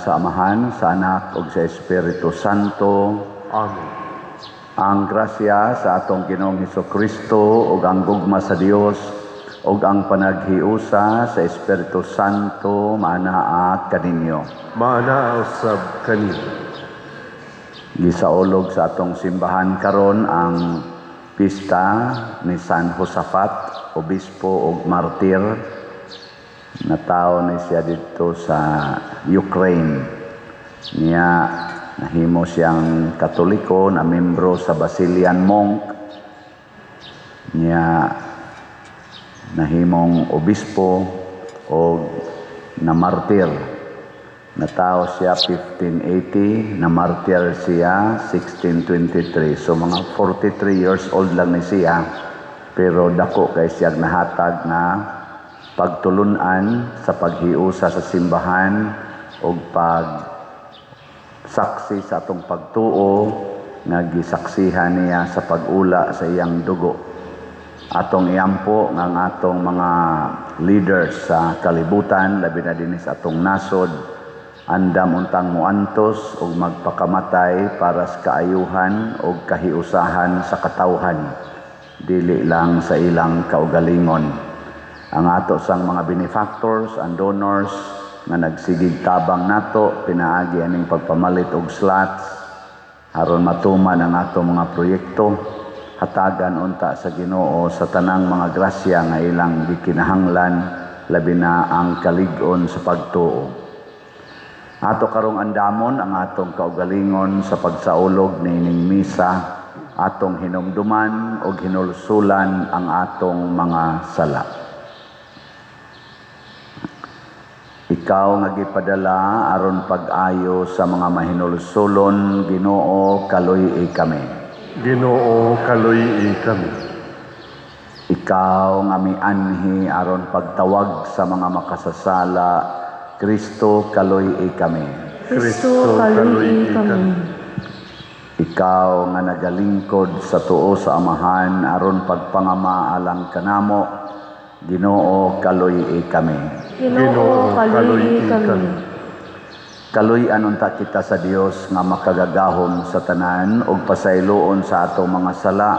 Sa Amahan, sa Anak ug sa Espiritu Santo. Amen. Ang grasya sa atong Ginoong Hesus Kristo ug ang gugma sa Dios ug ang panaghiusa sa Espiritu Santo maanaa kaninyo. Maanaa usab kanimo. Gisaulog sa atong simbahan karon ang pista ni San Josafat, obispo ug martir. Natawo ni siya didto sa Ukraine. Niya nahimo siyang Katoliko na membro sa Basilian monk. Niya nahimong obispo o na martir. Natawo siya 1580, na martir siya 1623. So mga 43 years old lang ni siya, pero dako kay siya nahatag nga pagtulunan sa paghiusa sa simbahan ug pag saksi sa atong pagtuo nga gisaksihan niya sa pag-ula sa iyang dugo. Atong iampo nga ang atong mga leaders sa kalibutan, labi na dinhi sa atong nasod, andam untang muantos ug magpakamatay para sa kaayuhan ug kahiusahan sa katawhan, dili lang sa ilang kaugalingon. Ang ato sang mga benefactors and donors nga nagsigig tabang nato pinaagi aning pagpamalit og slots aron matuman ang ato mga proyekto, hatagan unta sa Ginoo sa tanang mga grasya nga ilang gikinahanglan, labi na ang kalig-on sa pagtuo. Ato karong andamon ang atong kaugalingon sa pagsaulog niining misa, atong hinumduman og hinulsulan ang atong mga sala. Ikaw nga gipadala aron pag-ayo sa mga mahinulsulon, Ginoo, kaluy-i kami. Ginoo, kaluy-i kami. Ikaw nga mianhi aron pagtawag sa mga makasasala, Kristo, kaluy-i kami. Kristo, kaluy-i kami. Ikaw nga nagalingkod sa tuo sa Amahan aron pagpangama alang kanamo, Ginoo, kaluy-i kami. Ginoo, kaluy-i kami. Kaluy-an unta kita sa Dios nga makagagahom sa tanan ug pasayloon sa atong mga sala.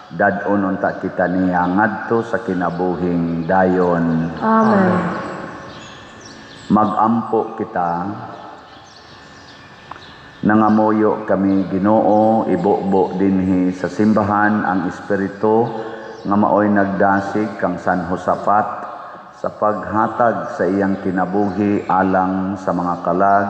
Dad-on unta kita niya ngadto sa kinabuhing dayon. Amen. Magampo kita. Nangamuyo kami, Ginoo, ibubo dinhi sa simbahan ang espiritu nga maoy nagdasig kang San Josafat sa paghatag sa iyang kinabuhi alang sa mga kalag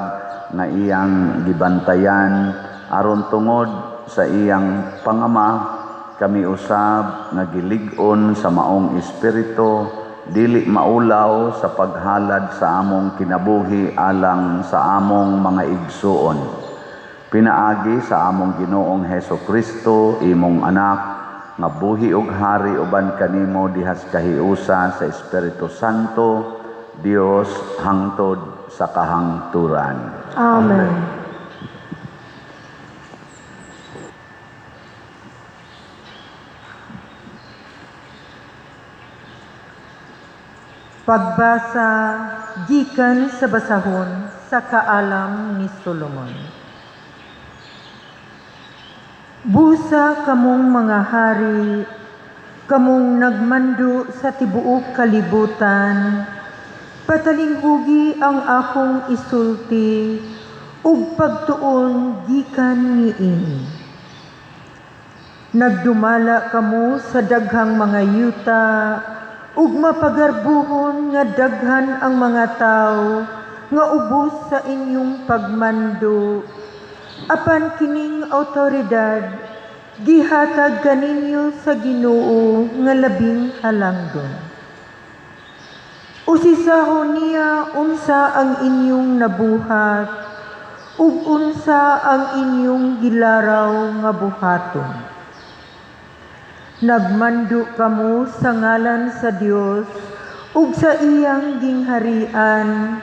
nga iyang gibantayan, aron tungod sa iyang pangama kami usab nga gilig-on sa maong espiritu, dili maulaw sa paghalad sa among kinabuhi alang sa among mga igsuon. Pinaagi sa among Ginoong Heso Kristo, imong anak, nga buhi ug hari uban kanimo dihas kahiusa sa Espiritu Santo, Dios, hangtod sa kahangturan. Amen. Pagbasa gikan sa basahon sa Kaalam ni Solomon. Busa kamong mga hari, kamong nagmando sa tibuok kalibutan, patalinghugi ang akong isulti ug pagtuon gikan niini. Nagdumala kamo sa daghang mga yuta ug mapagarbuhon nga daghan ang mga tawo nga ubos sa inyong pagmando. Apan kining awtoridad gihatag kaninyo sa Ginoo nga labing halangdon. Usisahon niya unsa ang inyong nabuhat ug unsa ang inyong gilaraw nga buhaton. Nagmando kamo sa ngalan sa Dios ug sa iyang gingharian,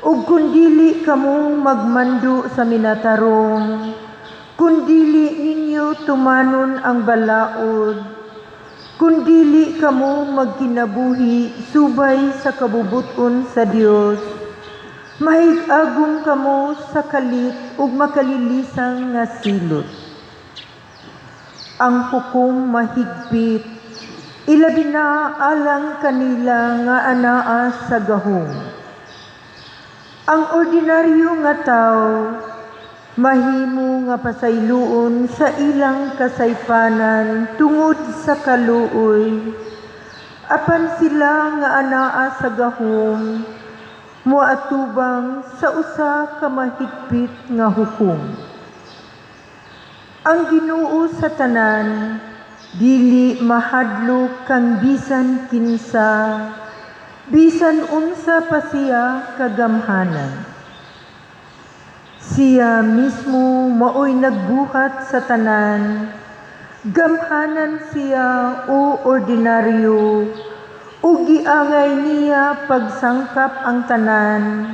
ug kun dili kamo magmando sa minatarong, kun dili ninyo tumanon ang balaod, kun dili kamo magkinabuhi subay sa kabubuton sa Dios, Mahigagong kamo sa kalit ug makalilisang nga silot. Ang hukom mahigpit, ilabi na alang kanila nga anaa sa gahom. Ang ordinaryo nga tawo mahimo nga pasayloon sa ilang kasaypanan tungod sa kaluoy, apan sila nga anaa sa gahom moatubang sa usa ka mahigpit nga hukom. Ang Ginoo sa tanan dili mahadlok kang bisan kinsa, bisan unsa pa siya kagamhanan. Siya mismo maoy nagbuhat sa tanan, gamhanan siya o ordinaryo, ug giangay niya pagsangkap ang tanan,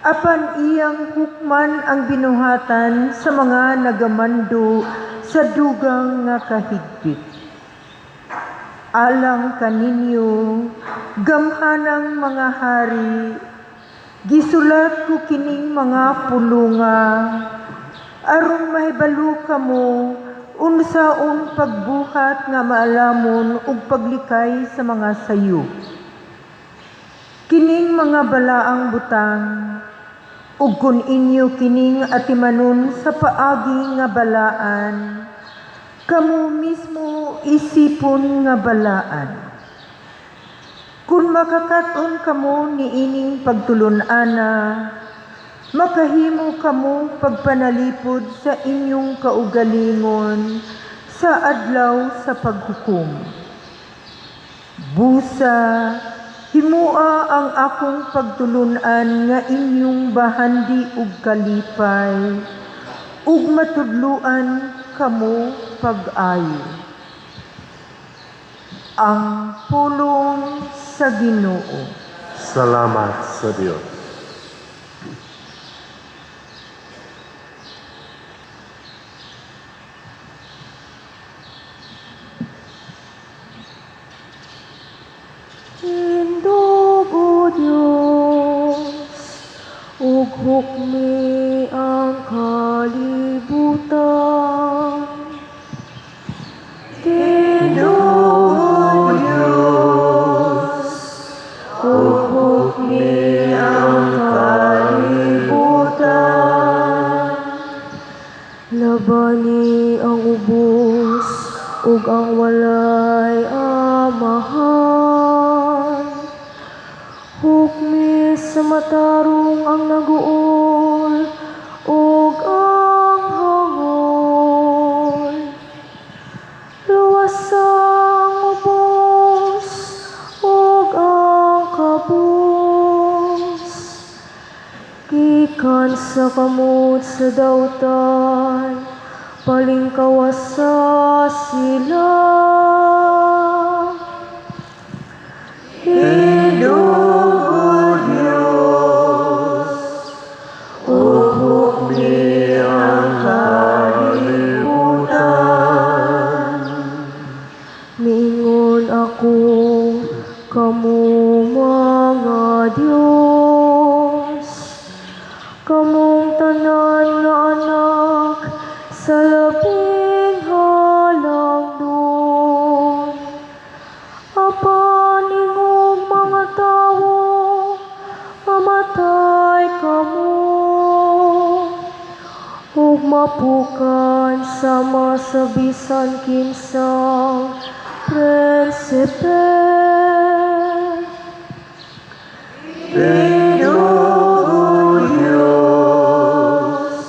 apan iyang hukman ang binuhatan sa mga nagamando sa dugang nga kahigpit. Alang kaninyo, gamhanang mga hari, gisulat ko kining mga pulunga, aron mahibalo kamo unsaon pagbuhat nga maalamon ug paglikay sa mga sayo. Kining mga balaang butang, ug kun inyo kining atimanon sa paagi nga balaan, kamo mismo isipon nga balaan. Kun makakat-on kamo niining pagtulun-ana, makahimo kamo pagpanalipod sa inyong kaugalingon sa adlaw sa paghukom. Busa, himua ang akong pagtulun-an nga inyong bahandi ug kalipay, ug matudluan kamo pag-ayo. Ang pulong sa Ginoo. Salamat sa Dios. Tindog, O Diyos, ug hukmi ang kalibutan. Tindog, O Diyos, ug hukmi ang kalibutan. Labani ang ubos ug ang walay amahan. Hukmi sa matarong ang naguol ug ang hangol. Luwas ang ubos ug ang kabus. Gikan sa kamot sa dautan, palingkawasa sila. Tindog, O Diyos, ug hukmi ang kalibutan. Miingon ako, kamo mga Diyos, kamong tanan nga anak sa labing halangdon. Apan ingog mga tawo, mamatay kamo, ug mapukan sama sa bisan kinsang prinsipe. Tindog, O Diyos,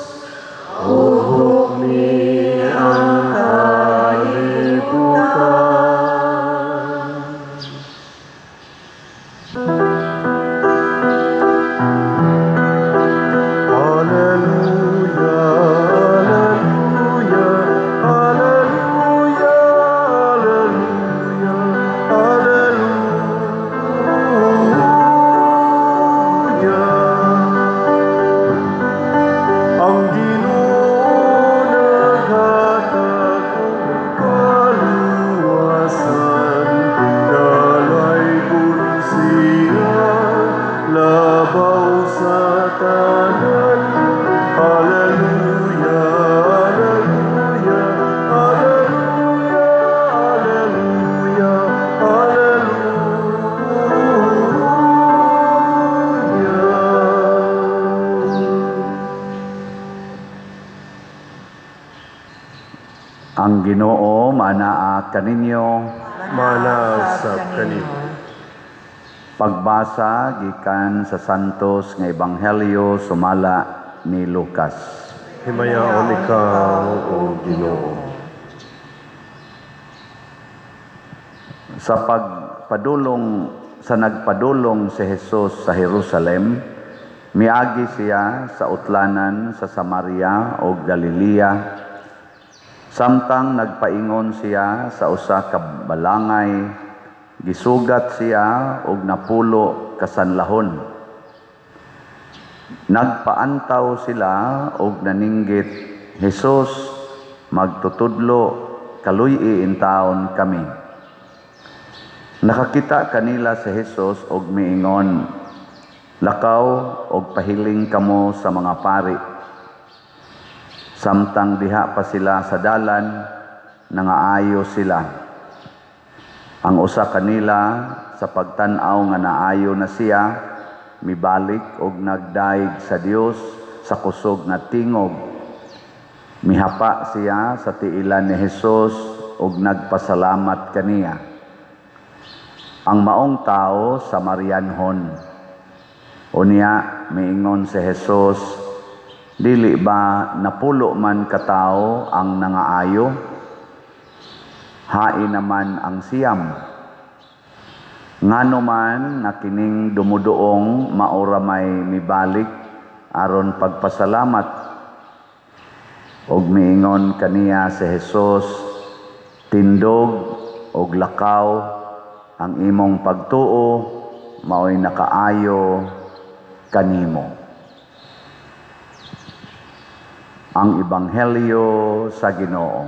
ug hukmi ang kalibutan. Alleluia, alleluia, alleluia, alleluia, alleluia. Ang Ginoo manaa kaninyo. Manaa usab kanimo. Pagbasa gikan sa Santos nga Ebanghelyo sumala ni Lucas. Himayaon ikaw, O Ginoo. Sa pagpadulong sa nagpadulong si Jesus sa Jerusalem, miagi siya sa utlanan sa Samaria o Galilea. Samtang nagpaingon siya sa usa ka balangay, gisugat siya og 10 ka sanlahon. Nagpaantaw sila og naninggit, "Jesus, magtutudlo, kaluy-i intawon kami." Nakakita kanila si Jesus og miingon, "Lakaw og pahiling kamo sa mga pari." Samtang diha pa sila sa dalan, nangaayo sila. Ang usa kanila, sa pagtan-aw nga naayo na siya, mibalik og nagdayeg sa Dios sa kusog nga tingog. Mihapa siya sa tiilan ni Jesus og nagpasalamat kaniya. Ang maong tao Samarianhon. Unya miingon si Jesus, "Dili ba 10 man katawo ang nangaayo? Hain naman ang 9? Ngano man nga kining dumuduong mao ra may mibalik aron pagpasalamat?" Og miingon kaniya si Jesus, "Tindog og lakaw, ang imong pagtuo maoy nakaayo kanimo." Ang Ebanghelyo sa Ginoo.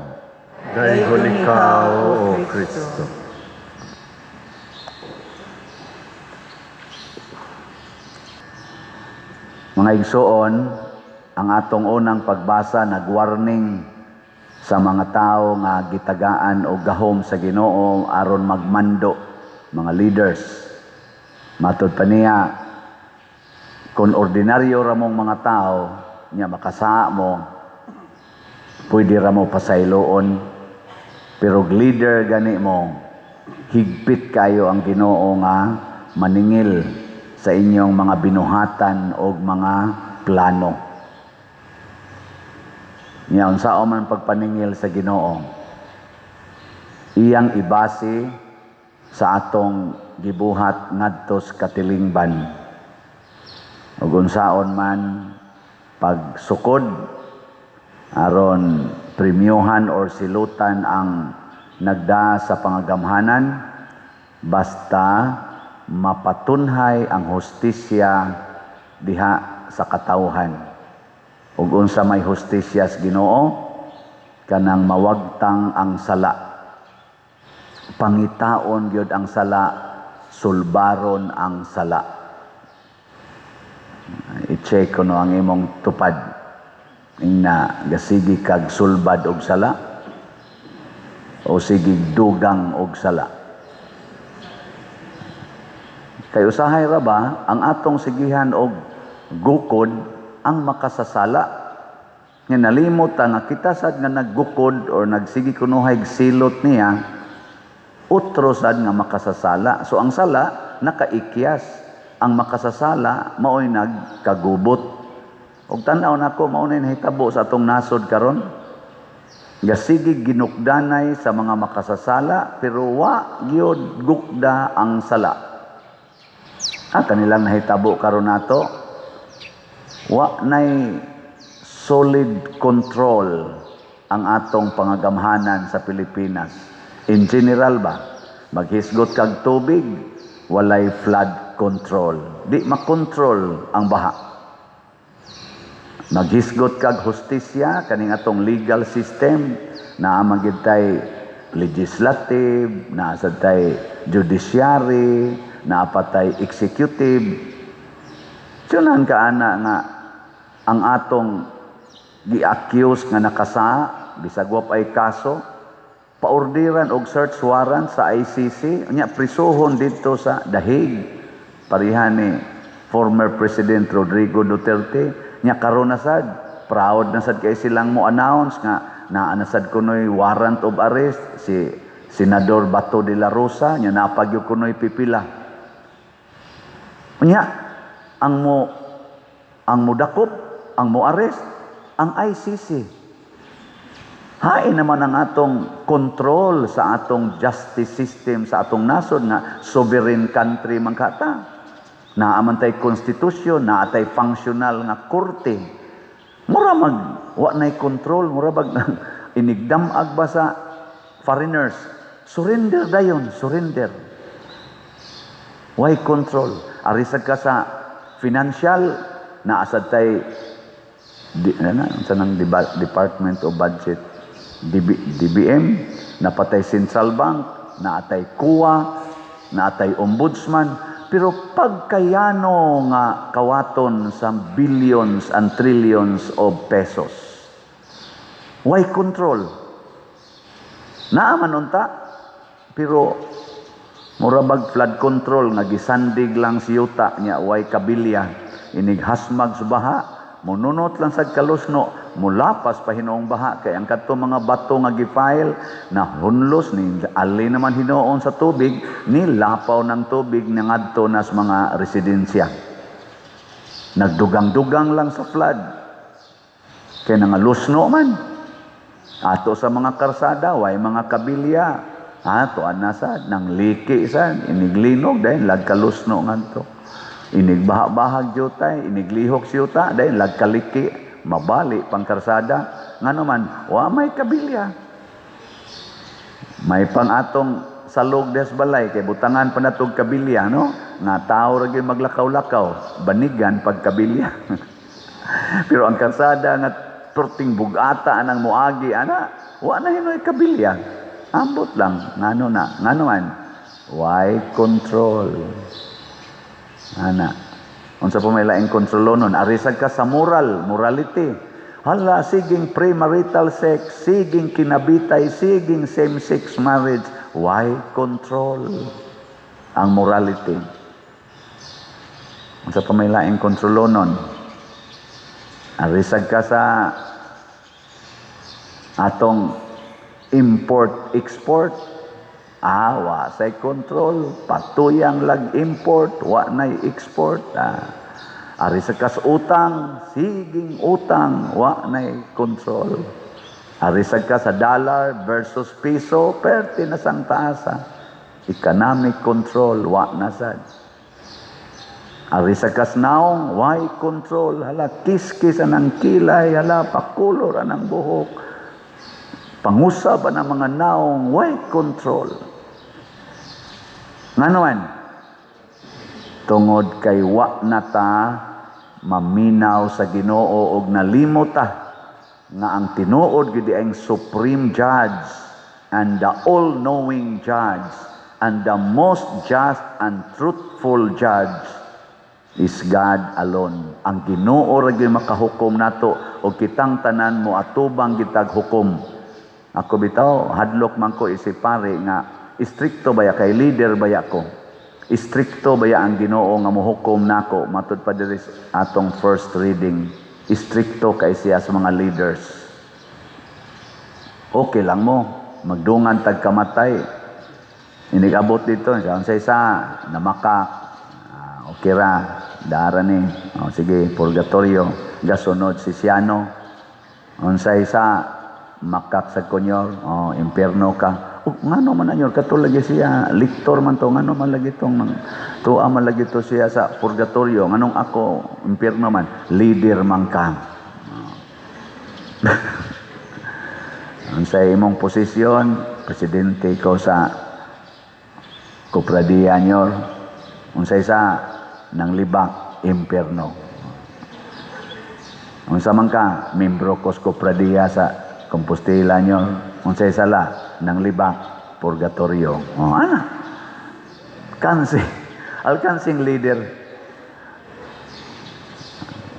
Daygon ikaw, O Kristo. Mga igsoon, ang atong unang pagbasa nagwarning sa mga tao nga gitagaan og gahom sa Ginoo aron magmando, mga leaders. Matud pa niya, kung ordinaryo ra mong mga tao, nya makasaa mo, pwede ra mo pasayloon. Pero leader gani mo, higpit kayo ang Ginoo nga maningil sa inyong mga binuhatan o mga plano. Nya unsaon man pagpaningil sa Ginoo, iyang ibase sa atong gibuhat ngadto sa katilingban. Ug unsaon man pagsukod aron premyohan or silutan ang nagda sa pangagamhanan, basta mapatunhay ang hustisya diha sa katawhan. Ug unsa may hustisya sa Ginoo? Kanang mawagtang ang sala. Pangitaon gyud ang sala, sulbaron ang sala. I-check kuno ang imong tupad. Ingna gasigi kag sulbad og sala o sige dugang og sala. Kay usahay ra ba ang atong sigihan og gukod ang makasasala? Nga nalimot ta nga kita sad nga naggukod or nagsigi kunuhay silot niya, utro sad nga makasasala. So ang sala nakaikyas, ang makasasala maoy nagkagubot. Og tan-aw nako mao na nahitabo sa atong nasod karon. Gasigi ginukdanay sa mga makasasala pero wa gyud gukda ang sala. Kanilang nahitabo karon nato, wa nay solid control ang atong pangagamhanan sa Pilipinas. In general ba, maghisgot kag tubig, walay flood control. Di makontrol ang baha. Maghisgot kag hustisya kaning atong legal system, naa man gid tay legislative, naa sad tay judiciary, naa pa tay executive. Tsunan ka ana nga ang atong gi-accuse nga nakasa, bisag wa pay kaso, paordiran og search warrant sa ICC, unya prisuhon didto sa Dahig. Pareha ni former President Rodrigo Duterte, nya karon na sad, proud na sad kay silang mo announce nga naa na sad kunoy warrant of arrest si Senador Bato de la Rosa nya, naa pa gyud kunoy pipila. Unya ang modakop, ang mo arrest, ang ICC. Hain naman ang atong control sa atong justice system sa atong nasod nga sovereign country man kata. Naa man tay konstitusyon, naa tay functional nga korte. Mura mag wa nay control, mura bag inigdamag ba sa foreigners. Surrender dayon, surrender. Why control? Arisag ka sa financial, naa sad tay di, ano, sa nang Department of Budget, DB, DBM, naa pa tay Central Bank, naa tay COA, naa tay Ombudsman, pero pagkayano nga kawaton sa billions and trillions of pesos. Why control? Naa man unta, pero mura bag flood control nga gisandig lang si yuta nya way kabilya, inig hasmag sa baha, mununot lang sa kalusno, mulapas pa hinuong baha kay ang kadto mga bato nga gi-pile na hunlos ni ali naman hinuon sa tubig, ni lapaw ng tubig nangadto nas mga residensya. Nagdugang-dugang lang sa flood kay nangalusno man ato sa mga karsada, way mga kabilya. Ato ana sad nang liki sad iniglinog dahil lagkalusno ngadto, inig baha-bahag jutay, iniglihok siyuta dahil lagkaliki, mabali pang karsada. Ngano man wa may kabilya. May pang atong salog des balay kay butangan pa natog kabilya, no, nga tao ra gyud maglakaw-lakaw, banigan pag kabilya. Pero ang karsada nga perting bugata anang moagi ana, wa na hinoy kabilya. Ambot lang ngano na, ngano man why control ana? Unsa pa may laing kontrolonon? Arisag ka sa moral, morality. Hala, siging premarital sex, siging kinabitay, siging same-sex marriage. Why control ang morality? Unsa pa may laing kontrolonon? Arisag ka sa atong import export, wa say control, patuyang lag import, wa nay export. Ari sa kas utang, siging utang, wa nay control. Ari sa ka sa dollar versus piso, perti na sang taasa. Economic control, wa na sad. Ari sa kas naong, why control? Hala, kiskis anang kilay, hala, pakulor anang buhok. Pangusab ang mga naong, why control? Ngano? Tungod kay wa na ta maminaw sa Ginoo og nalimot ta nga ang tinuod gid ang supreme judge and the all-knowing judge and the most just and truthful judge is God alone. Ang Ginoo ra gyud makahukom nato og kitang tanan mo atubang gitag hukom. Ako bitaw, hadlok man ko isip pare nga istrikto baya kay leader baya ko. Istrikto baya ang Ginoo nga mohukom nako matud pa diri sa atong first reading. Istrikto kay siya sa mga leaders. Okay lang mo magdungan tag kamatay. Inigabot dito siya sa isa namakak. Ah, okay ra, dara ni. Oh, sige, purgatorio. Gasunod si Siano. Unsay isa makak sa konyor, oh, impierno ka. Oh, ngano man anyor kato lagi siya, liktor man to, ngano man lagi tong mang, tuwa man lagi to siya sa purgatorio, nganong ako impierno man, leader man ka. Oh. Unsay imong posisyon, presidente ko sa kopradiya nyor, unsay sa nang libak, impierno. Unsa man ka, membro ko sa kopradiya sa Compostela nyo, unsay sala nang libak, purgatorio. Oh, ana. Kansi. Alkansing leader.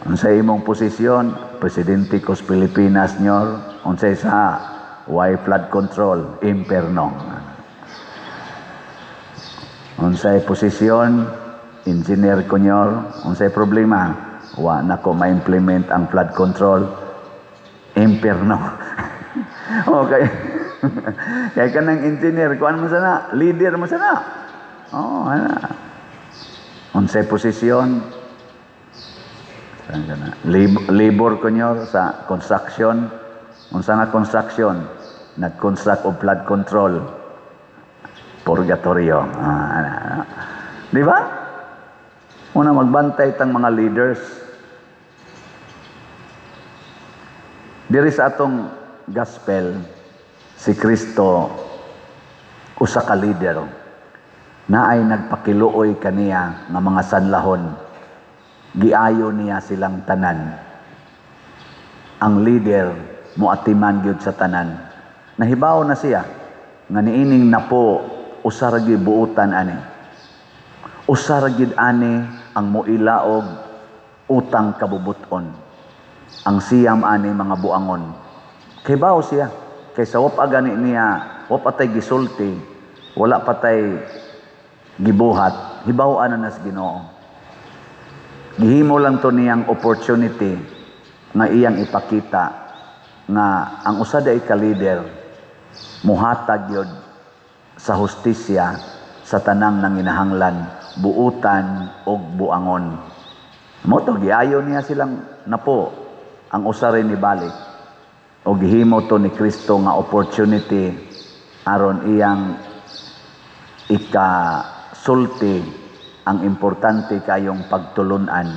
Unsay imong posisyon, presidente ko sa Pilipinas nyor, unsay sa why flood control, imperno. Unsay posisyon, engineer ko nyor, unsay problema, wa na ko ma-implement ang flood control, imperno. Okay. Kay kanang engineer, kuan mo sana, leader mo sana. Oh, ana. Unsay posisyon? Saan ka na? Labor kunyor sa construction. Unsa nga construction? Nag-construct og flood control. Purgatorio. Ah, ana, ana. Di ba? Una, magbantay tang mga leaders. Diri sa atong gospel, si Kristo usa ka leader na ay nagpakiluoy kaniya nga mga sanlahon. Giayo niya silang tanan. Ang leader moatiman gyud sa tanan. Nahibaw na siya nga niining napo usa ra gyud buutan ani. Usa ra gyud ani ang moilaog utang kabubuton. Ang siyam ani mga buangon. Kay bawo siya. Kay sa wap gani niya, wap atay gisulti, wala patay gibuhat, hibaw-an na nas Ginoo. Gihimo lang to niyang opportunity nga iyang ipakita nga ang usa day ka leader muhatag yun sa hustisya sa tanang nanginahanglan, buutan og buangon. Mo to giayo niya silang napo ang usa rin ni balik. O gihimo to ni Kristo nga opportunity aron iyang ikasulti ang importante kayong pagtulunan.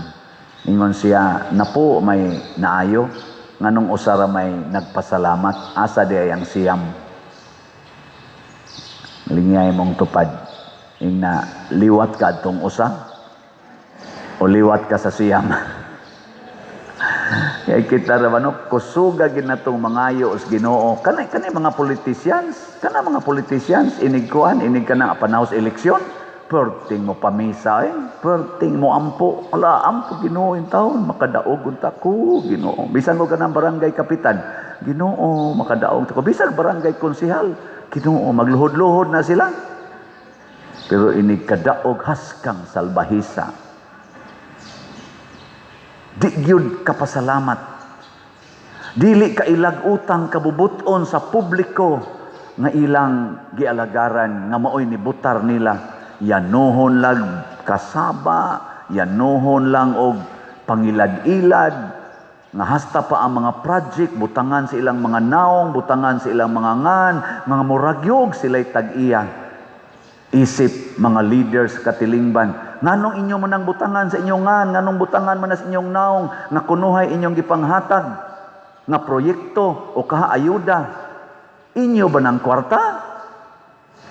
Ingon siya, napo may naayo, nganong usara may nagpasalamat, asa di ay ang siyam. Lingyay mong tupad. Ing na liwat ka atong usa o liwat ka sa siyam. Kaya kita ra ba, no, kusuga gid natong mangayo os Ginoo. Kanay kanay mga politicians, kana mga politicians inig kuan, inig kana panahon sa eleksyon, perting mo pamisa eh, perting mo ampo. Ala, ampo Ginoo in taon, makadaog unta ko Ginoo. Bisan ko kanang barangay kapitan, Ginoo makadaog ta ko. Bisan barangay konsehal, Ginoo magluhod-luhod na sila. Pero inig kadaog haskang salbahisa. Di gyud kapasalamat. Dili ka ilag utang kabubuton sa publiko nga ilang gialagaran nga maoy ni butar nila. Yanuhon lang kasaba, yanuhon lang og pangilad-ilad, nga hasta pa ang mga project, butangan sa ilang mga naong, butangan sa ilang mga ngan, mga muragyog sila'y tag-iya. Isip mga leaders katilingban, nganong inyo man ang butangan sa inyong ngan, nganong butangan man sa inyong naong, nga kunuhay inyong gipanghatag, nga proyekto o kaha ayuda, inyo ba ng kwarta?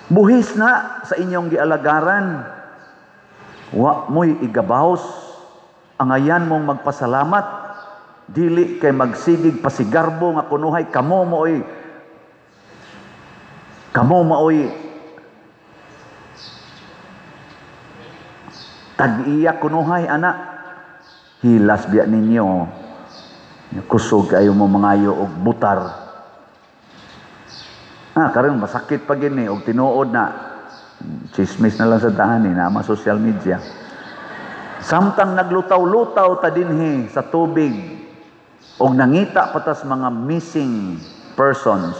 Buhis na sa inyong gialagaran. Wa mo'y igabawos, angayan mong magpasalamat, dili kay magsigig pasigarbo nga kunuhay kamo maoy tag-iya kunuhay ana. Hilas biya ninyo, kusog kayo mo mangayo og butar. Ah, karon masakit pa gini og tinuod na chismis na lang sa daan ni na social media. Samtang naglutaw-lutaw ta dinhi sa tubig og nangita patas mga missing persons,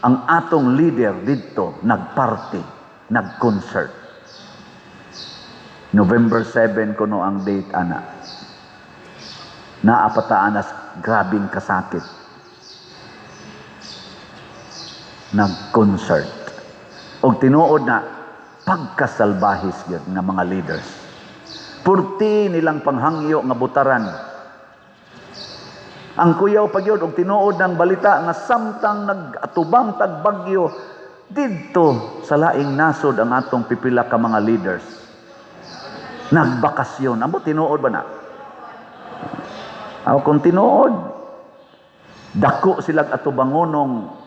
ang atong leader didto nagparty, nag-concert. November 7 kuno ang date ana. Naapataan as grabing kasakit. Nag-concert. Og tinuod na pagkasalbahis gyud nga mga leaders. Purti nilang panghangyo nga butaran. Ang kuyaw pa gyud og tinuod ng balita nga samtang nag-atubang tag bagyo didto sa laing nasod ang atong pipila ka mga leaders. Nagbakasyon. Amo tinuod ba na? Aw kung tinuod, dako silag atubangonong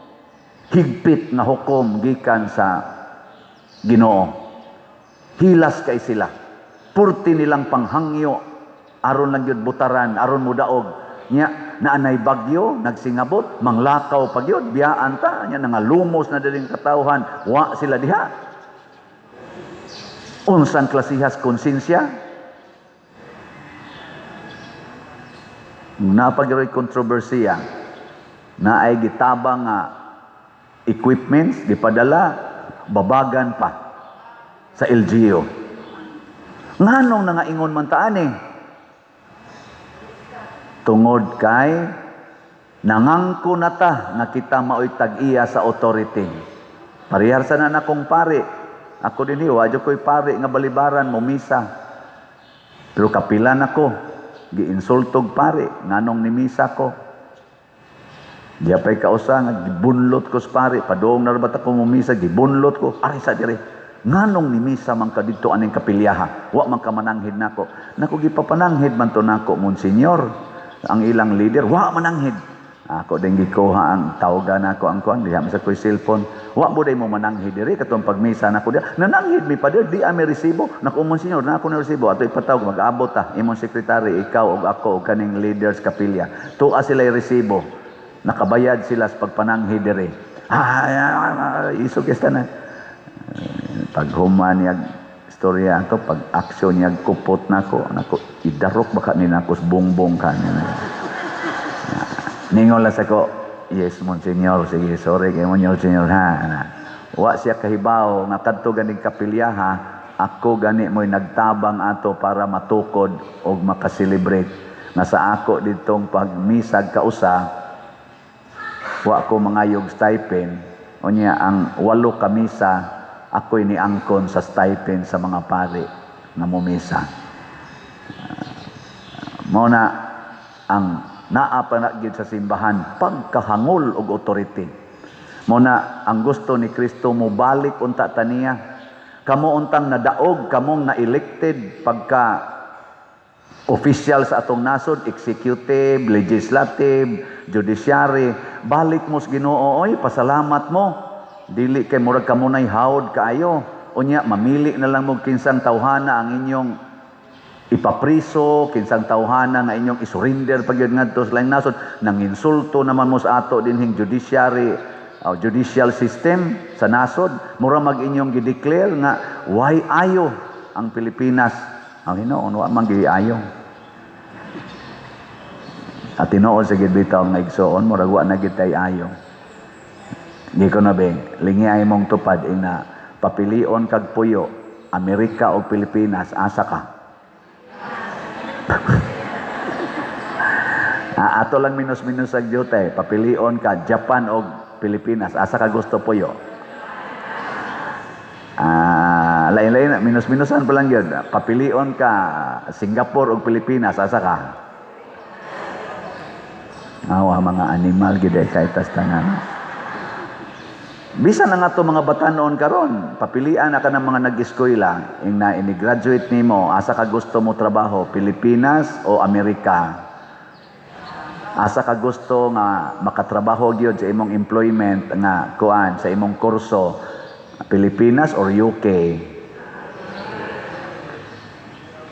higpit nga hukom gikan sa Ginoo. Hilas kay sila. Purti nilang panghangyo aron lang gyud butaran, aron mudaog. Nya naanay bagyo, nagsingabot, manglakaw pa gyud, biyaan ta, nya nangalumos na diring katawhan, wa sila diha. Unsang klasihas konsensya? Napagiroy kontrobersiya. Naay gitabang nga equipments, gipadala, babagan pa sa LGU. Nganong nangaingon man ta ani? Tungod kay nangangko na ta nga kita maoy tag-iya sa authority. Parehar sa na nakong pari. Ako din, wa ko'y pari nga balibaran mo misa. Pero kapilan ako, giinsultog pari, nganong ni misa ko. Diya pa'y kausa nga gibunlot ko sa pari, padung na rabat ako mumisa, gibunlot ko, ari sa dire. Nganong ni misa man ka didto aning kapilyaha? Wa man ka mananghid nako. Nako, gipapananghid man to nako, Monsignor. Ang ilang leader, wa mananghid. Ako din gikuha ang tawagan nako ang kuan diha sa koy cellphone. Wa mo day mo mananghid diri katong pagmisa nako diha. Nananghid mi, Pader, di ami resibo. Nako, Monsignor, na ako na resibo. Ato ipatawag, mag-abot ta imong secretary, ikaw ug ako ug kaning leaders kapilya. Tua sila resibo. Nakabayad sila sa pagpananghid diri. Ah, ah, ah, isog na. Paghuman niya istorya ato, pag aksyon niya kupot nako, nako, idarok baka ni nako sa bongbong ka niya. Ningon lang sa ko, "Yes, Monsignor, sige, sorry kay Monsignor ha." Wa siya kahibaw nga kadto ganing kapilyaha, ako gani mo'y nagtabang ato para matukod og makaselebrate. Nga sa ako ditong pagmisag kausa, wa ko mangayog stipend. Unya ang walo ka misa, ako'y niangkon sa stipend sa mga pari nga mumisa. Mao na ang naa pa na gyud sa simbahan, pagkahangol og authority. Mao na ang gusto ni Kristo, mobalik unta taniya. Kamo untang nadaog, kamong na-elected pagka official sa atong nasod, executive, legislative, judiciary, balik mo sa Ginoo oy, pasalamat mo. Dili kay murag kamo nay hawd kaayo. Unya mamili na lang mo kinsang tawhana ang inyong ipapriso, kinsang tawhana nga inyong isurrender pag yun ngadto sa laing nasod. Nanginsulto naman mo sa ato dinhing judiciary, judicial system sa nasod. Mura mag inyong gideclare nga why ayo ang Pilipinas. Ang hinoon, wa man ayo. At tinuod sa gid bitaw nga igsoon, murag wa na gid tay ayo. Di ko na be, lingi ay mong tupad ina papilion kag puyo, Amerika o Pilipinas, asa ka? Ah, ato lang minus-minus sa gyud, papilion ka Japan o Pilipinas, asa ka gusto puyo? Ah, lain-lain na, minus-minusan pa lang yun. Papilion ka Singapore o Pilipinas, asa ka? Awa, mga animal gid ay kay tas tanan. Bisan na nga to mga batanon karon, papilian na ka ng mga nag-eskwela, ing na ini-graduate nimo, asa ka gusto mo trabaho, Pilipinas o Amerika? Asa ka gusto nga makatrabaho gyud sa imong employment nga kuan sa imong kurso, Pilipinas or UK?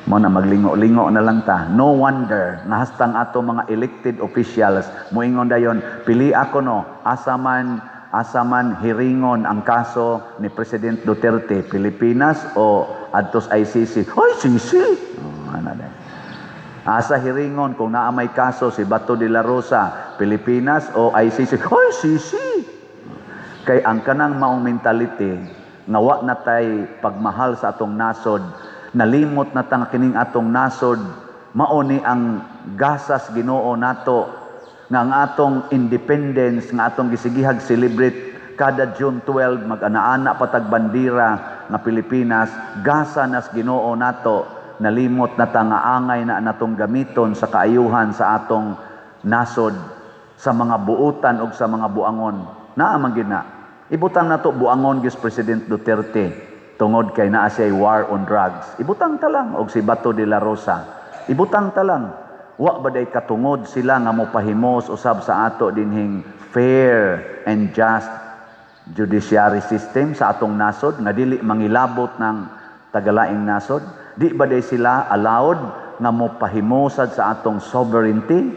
Mo na maglingo-lingo na lang ta. No wonder nga hastang ato mga elected officials moingon dayon, pili ako no, asa man hiringon ang kaso ni President Duterte, Pilipinas o adtos ICC? Ay, CC. Oh, ano na. Asa hiringon kung naa may kaso si Bato de la Rosa, Pilipinas o ICC? Ay, CC. Kay ang kanang maong mentality nga wa na tay pagmahal sa atong nasod, nalimot na ta nga kining atong nasod mao ni ang gasas Ginoo nato, nga ang atong independence nga atong gisigihag celebrate kada June 12, mag-ana-ana patag bandira nga Pilipinas, gasa nas Ginoo nato. Nalimot na ta nga angay na natong gamiton sa kaayuhan sa atong nasod sa mga buutan og sa mga buangon. Naa man gid na. Ibutang nato buangon gis President Duterte tungod kay naa siya war on drugs. Ibutang ta lang og si Bato de la Rosa. Ibutang ta lang. Wa ba day katungod sila nga mopahimos usab sa ato dinhing fair and just judiciary system sa atong nasod nga dili mangilabot ng tagalaing nasod? Di ba day sila allowed nga mopahimosad sa atong sovereignty?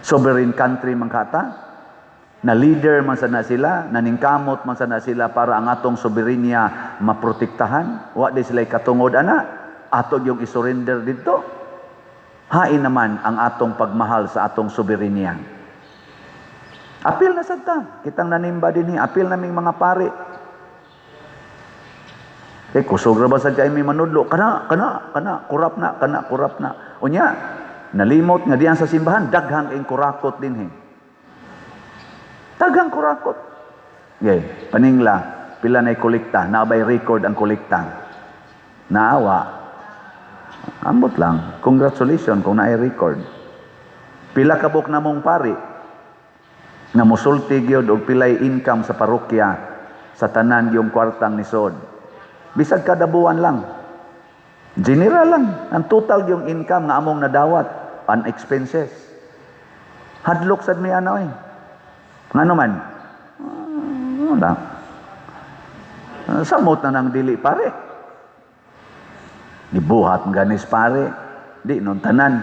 Sovereign country man kata? Na leader man sana sila, naningkamot man sana sila para ang atong soberenya maprotektahan. Wa di sila katungod ana, ato yung isurrender dito. Hain naman ang atong pagmahal sa atong soberenya. Apil na sad ta. Kitang nanimba dinhi, apil naming mga pari. Kay kusog ra ba sad kay may manudlo kana kana kana kurap na, kana kurap na. Unya nalimot nga diyan sa simbahan daghang ing kurakot dinhi. Daghang kurakot. Okay, paningla pila nay kolekta, naa bay record ang kolekta? Naawa. Ambot lang. Congratulations kung naay record. Pila ka buok namong pari nga musulti gyud og pilay income sa parokya sa tanan yung kwartang nisod. Bisag kada buwan lang. General lang. Ang total yung income nga among nadawat on expenses. Hadlok sad mi ana oy. Ngano man? Ah, wala. Ah, samot na nang dili pare. Gibuhat man ganis pare. Di nun tanan.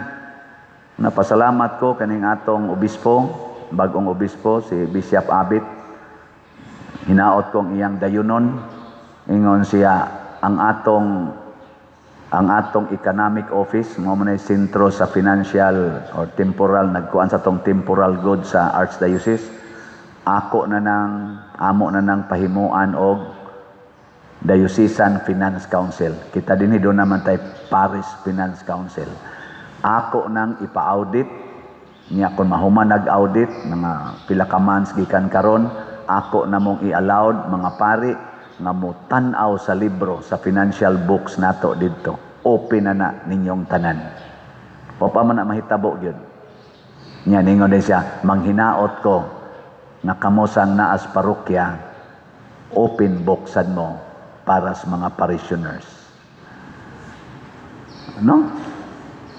Napasalamat ko kaning atong obispo, bagong obispo si Bishop Abit. Hinaot kong iyang dayunon. Ingon siya ang atong economic office mo man ay sentro sa financial or temporal, nagkuan sa tong temporal goods sa archdiocese. Ako na nang amo na nang pahimuan og Diocesan Finance Council. Kita dinhi do naman tay Parish Finance Council. Ako nang ipa-audit niya. Kung mahuman nag-audit mga pila ka months gikan karon, ako na mong i-allowed mga pari nga mo tan-aw sa libro, sa financial books nato didto. Open na na ninyong tanan. Wa pa man na mahitabo gyud niya. Ningon din siya, manghinaot ko nga kamo sang naas parokya, open book sad mo para sa mga parishioners, no?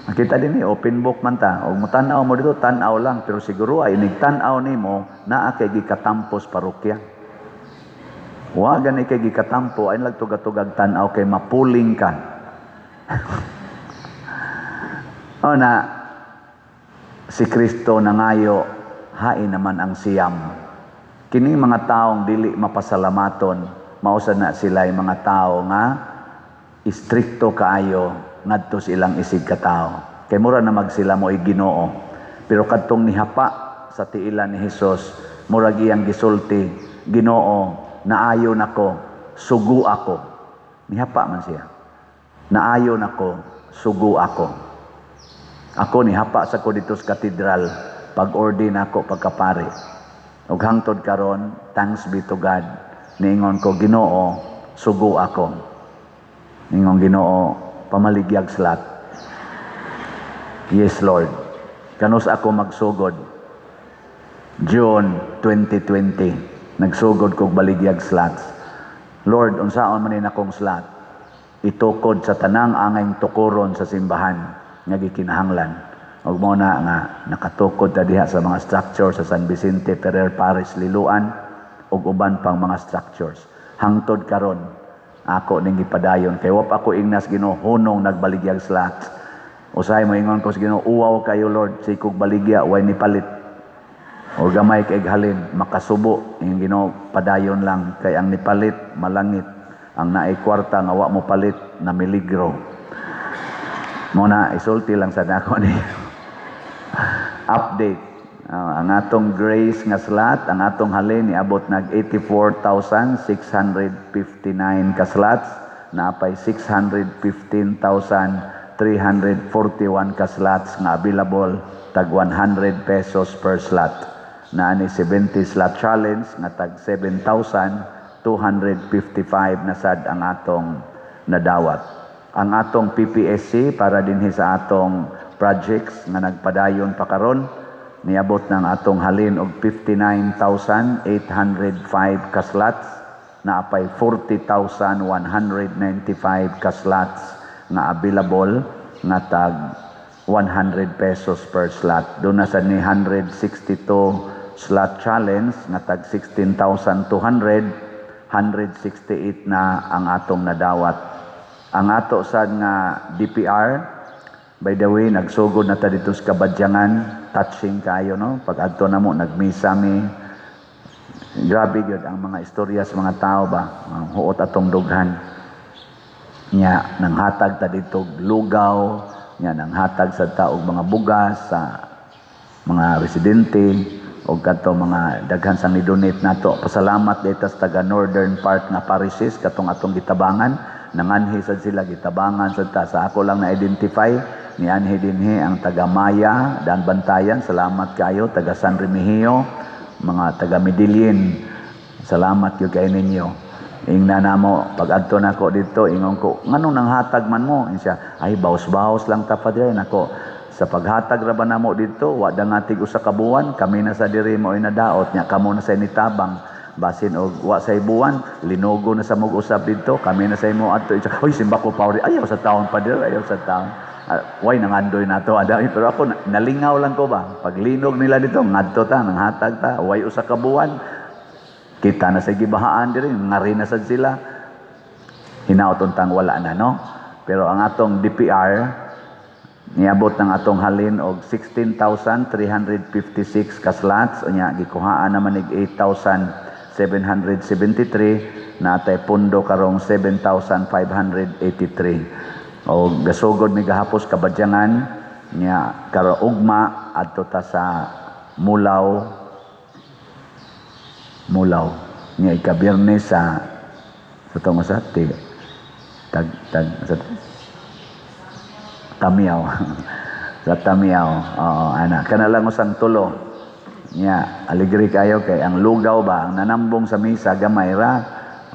Nakita din eh, open book man ta. Og mo tan-aw mo dito, tan-aw lang. Pero siguro ay inig tan-aw nimo, naa kay gikatampos parokya. Wa gani kay gikatampo, ay nagtugatugag tan-aw kay mapuling ka. O na, si Kristo nangayo, hain naman ang siyam. Kini mga taong dili mapasalamaton, mausa na sila mga tao nga istrikto kaayo ngadto sa ilang isig katao. Kay mura na magsila mo Ginoo. Pero kadtong nihapa sa tiilan ni Hesus, murag iyang gisulti, "Ginoo, naayo nako, sugo ako." Nihapa man siya. "Naayo nako, sugo ako." Ako nihapa sa ko dito sa katedral pag-ordain ako pagkapari. Ug hangtod karon, thanks be to God. Niingon ko, "Ginoo, sugo ako." Ningon Ginoo, "Pamaligyag slot." "Yes, Lord." Kanus ako magsugod? June 2020. Nagsugod kog baligyag slots. "Lord, unsaon man ni akong slot?" Itukod sa tanang angay tukuron sa simbahan nga gikinahanglan. Ug mo na nga nakatukod ta diha sa mga structure sa San Vicente Ferrer Parish Liloan ug uban pang mga structures. Hangtod karon ako ning gipadayon kay wa pa ako ingnas Ginoo hunong nagbaligyag slots. Usahay mo ingon ko sa Ginoo, "Uwaw kayo, Lord, sikog baligya way ni palit." O gamay kay halin makasubo yung Ginoo, padayon lang kay ang nipalit malangit, ang naay kwarta nga wa mo palit na miligro. Mo na isulti lang sa nako ni update. Ah, ang atong grace nga slot, ang atong halin niabot nag 84,659 ka slots, naapay 615,341 ka slots nga available tag 100 pesos per slot. Naani 70 slot challenge nga tag 7,255 na sad ang atong nadawat. Ang atong PPSC para dinhi sa atong projects nga nagpadayon pa karon, niabot ng atong halin og 59,805 ka slots, naapay 40,195 ka slots nga available nga tag 100 pesos per slot. Doon na sa ni 162 slot challenge nga tag 16,200, 168 na ang atong nadawat. Ang ato sad nga DPR, by the way, nagsugod na ta dito sa Kabadyangan, touching kayo, no? Pag adto na mo, nagmisa mi. Grabe gyud ang mga istorya sa mga tao ba, ang huot atong dughan. Nya nanghatag ta dito og lugaw, nya nanghatag sa taog mga bugas sa mga residente. Og kadto mga daghan sang ni-donate nato. Pasalamat dito sa taga northern part nga parishes katong atong gitabangan. Nanganhi sad sila, gitabangan sad ta. Sa ako lang na-identify nianhi dinhi ang taga Maya, Dan Bantayan, salamat kayo, taga San Remigio, mga taga Medellin. Salamat gyud kay ninyo. Ingna namo pag adto nako dito, ingon ko, "Nganong nanghatag man mo?" Ingon siya, "Ay, baos-baos lang ta, Father." Nako, sa paghatag ra ba namo dito, wa dangatig usa ka buwan, kami na sa diri mo nadaot nya, kamo na sa nitabang. Basin og wa say buwan, linugo na sa mog usab dito, kami na sa imo adto. "Oy, simba ko pa, ayaw sa taon, Father, ayaw sa taon." Way nangandoy nato adami, pero ako nalingaw lang ko ba. Paglinog nila dito, ngadto ta, nanghatag ta, way usa ka buwan. Kita na sa gibahaan diri, ngari na sad sila. Hinaot untang wala na, no? Pero ang atong DPR, niabot ng atong halin og 16,356 ka slots, unya gikuhaan naman ig 8,773, natay pundo karong 7,583. O gasugod mi gahapos Kabadyangan, nya karo ugma adto ta sa Mulaw Mulaw. Nya ikabiyernes sa tong sa ti tag tag sa Tamiaw. Sa Tamiaw. Oo, ana. Kana lang usang tulo. Nya, aligri kayo kay ang lugaw ba, ang nanambong sa misa gamay ra.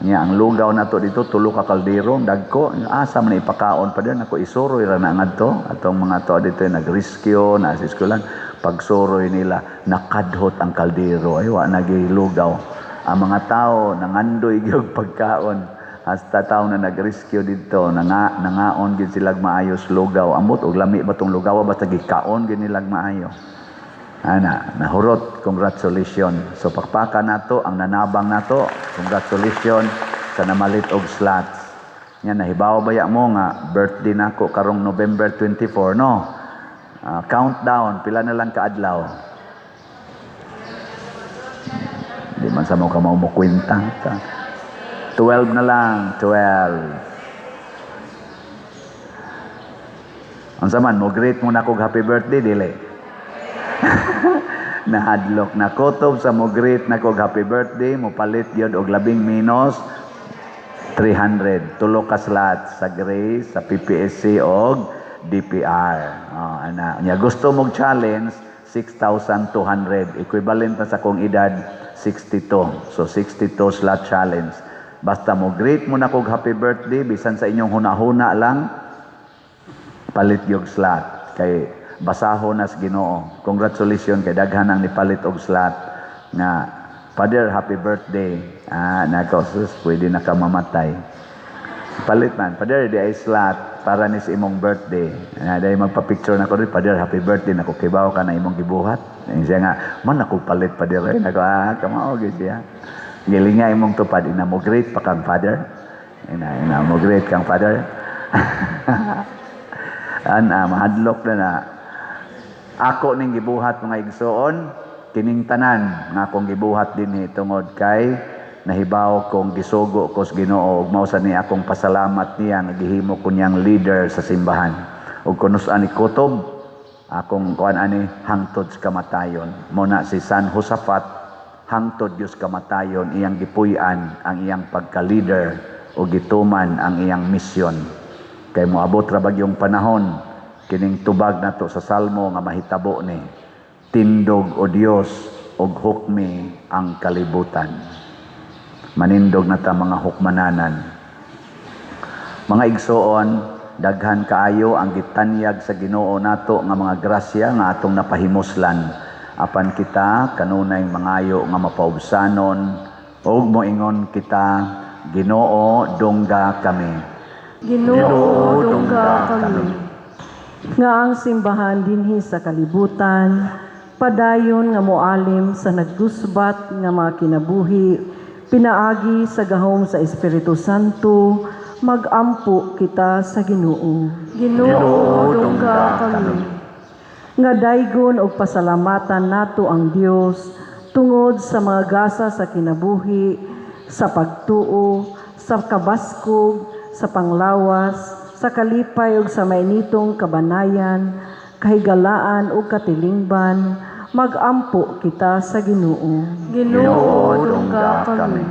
Nya, ang lugaw nato dito tulo ka kaldero, dagko. Asa man ipakaon pa din ako, isuroy ra na ngadto. Atong mga to dito nag-rescue na sa eskwelahan. Pagsuroy nila, nakadhot ang kaldero. Ay, wa nagilugaw. Ang mga tao nangandoy gyud pagkaon. Hasta tao na nag-rescue dito, nangaon gid sila maayos lugaw. Amot og lami ba tong lugaw, basta gikaon gid nilag maayo. Ana, nahurot, congratulations. So pakpaka nato ang nanabang nato, congratulations sa namalit og slots. Nya nahibaw baya mo nga birthday nako karong November 24, no? Countdown, pila na lang kaadlaw? Di man sa mo ka mo kwenta. 12 na lang, 12. Unsa man, mo greet mo na kog happy birthday, dili? Nahadlok na kutob sa mo greet na kog happy birthday, mo palit gyud og labing minus 300. Tulo ka slots sa Grace, sa PPSC og DPR. Oh, ana. Nya gusto mog challenge, 6,200, equivalent na sa akong edad, 62. So 62 slot challenge. Basta mo greet mo na kog happy birthday bisan sa inyong hunahuna lang, palit yung slot kay basaho na sa Ginoo. Congratulations kay daghan ang nipalit og slot nga, "Father, happy birthday." Ah, nako, sus, pwede na ka mamatay. Palit man, "Father, di ay slot para ni sa imong birthday." Ah, dahil magpa-picture na ko rin, "Father, happy birthday." Nako, kibaw ka na imong gibuhat. Eh, siya nga, man ako palit, Father. Eh, nako, ah, kamao gyud siya. Giling nga imong tupad, ina mo greet pa kang Father. Ina mo greet kang Father. Ana, mahadlok na na. Ako ning gibuhat, mga igsoon, kining tanan nga akong gibuhat dinhi tungod kay nahibaw kong gisugo ko sa Ginoo ug mao sa ni akong pasalamat niya nga gihimo ko niyang leader sa simbahan. Ug kuno sa ani kutob akong kuan ani hangtod sa kamatayon. Mo na si San Josafat, hangtod Dios kamatayon iyang gipuy-an ang iyang pagka-leader o gituman ang iyang misyon. Kay moabot ra bagyong panahon kining tubag nato sa Salmo nga mahitabo ni tindog o Dios og hukmi ang kalibutan. Manindog na ta mga hukmananan. Mga igsoon, daghan kaayo ang gitanyag sa Ginoo nato nga mga grasya nga atong napahimuslan. Apan kita kanunay mangayo nga mapaubsanon ug moingon kita, "Ginoo, dungga kami." Ginoo, dungga kami. Nga ang simbahan dinhi sa kalibutan padayon nga moalim sa naggusbat nga mga kinabuhi pinaagi sa gahom sa Espiritu Santo, magampo kita sa Ginoo. Ginoo, dungga kami. Nga daygon og pasalamatan nato ang Dios tungod sa mga gasa sa kinabuhi, sa pagtuo, sa kabaskog, sa panglawas, sa kalipay ug sa mainitong kabanayan, kahigalaan ug katilingban, Magampo kita sa Ginoo. Ginoo, dungga kami.